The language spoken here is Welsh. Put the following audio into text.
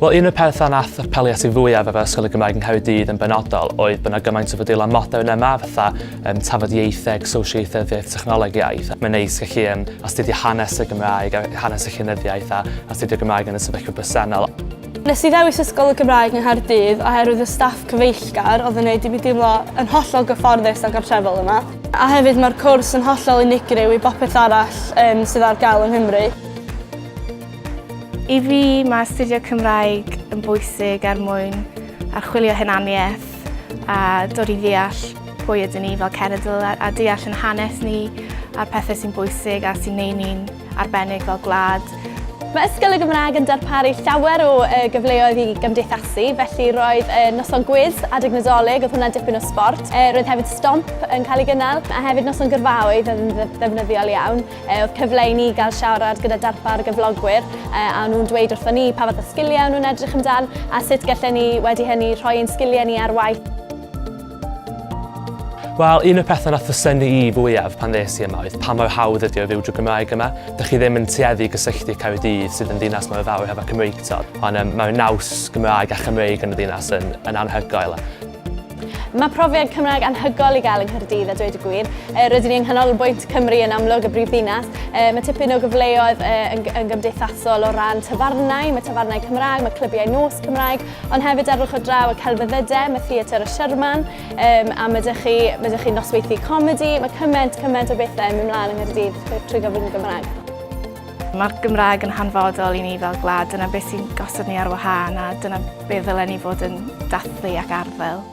Wel, un o'r pethau nath apelio at i fwyaf efo Ysgol y Gymraeg yng Nghaerdydd yn benodol oedd bod yna gymaint o fodiwlau modern yma, fatha um, tafodieitheg, sosiaethyddiaeth, technoleg iaith. Mae'n neis gallu um, astudio hanes y Gymraeg, hanes y llenyddiaeth a astudio Gymraeg yn y sefyllfa bresennol. Nes i ddewis Ysgol y Gymraeg yng Nghaerdydd oherwydd y staff cyfeillgar oedd yn gwneud i mi deimlo yn hollol gyfforddus a gartrefol yma. A hefyd mae'r cwrs yn hollol unigryw i bopeth arall um, sydd ar gael yng Nghymru. I fi, mae astudio Cymraeg yn bwysig er mwyn archwilio hunaniaeth a dod i ddeall pwy ydyn ni fel cenedl a, a deall yn hanes ni a'r pethau sy'n bwysig a sy'n neud ni'n arbennig fel gwlad. Mae Ysgol y Gymraeg yn darparu llawer o uh, gyfleoedd i gymdeithasu, felly roedd uh, noson gwiz adeg Nadolig, oedd hwnna'n dipyn o sbort. Uh, roedd hefyd stomp yn cael ei gynnal, a hefyd noson gyrfaoedd yn ddefnyddiol iawn. Oedd cyfle i ni gael siarad gyda darpar gyflogwyr a nhw'n dweud wrthon ni pa fath o sgiliau o'n nhw'n edrych amdan a sut gallen ni wedi hynny rhoi ein sgiliau ni ar waith. Wel, un o'r pethau nath fy synnu i fwyaf pan ddes i yma oedd pa mor hawdd ydi o fyw drwy Gymraeg yma. Dych chi ddim yn tueddu i gysylltu Caerdydd sydd yn ddinas mor fawr hefo Cymreictod, ond um, mae'r naws Gymraeg a Chymreig yn y ddinas yn, yn anhygoel. Mae profiad Cymraeg anhygoel i gael yng Nghaerdydd a dweud y gwir. E, rydyn ni yng nghanolbwynt Cymru yn amlwg, y brif ddinas. E, mae tipyn o gyfleoedd e, yn, yn gymdeithasol o ran tafarnau, mae tafarnau Cymraeg, mae clybiau nos Cymraeg, ond hefyd arwch o draw y celfyddydau, mae Theatr y Sherman, um, a mae ydych chi, mae ydych chi nosweithi comedi, mae cymaint, cymaint o bethau yn mynd mlaen yng Nghaerdydd trwy gyfrwng y Gymraeg. Mae'r Gymraeg yn hanfodol i ni fel gwlad, dyna beth sy'n gosod ni ar wahân a dyna beth ddylen ni fod yn dathlu ac arddel.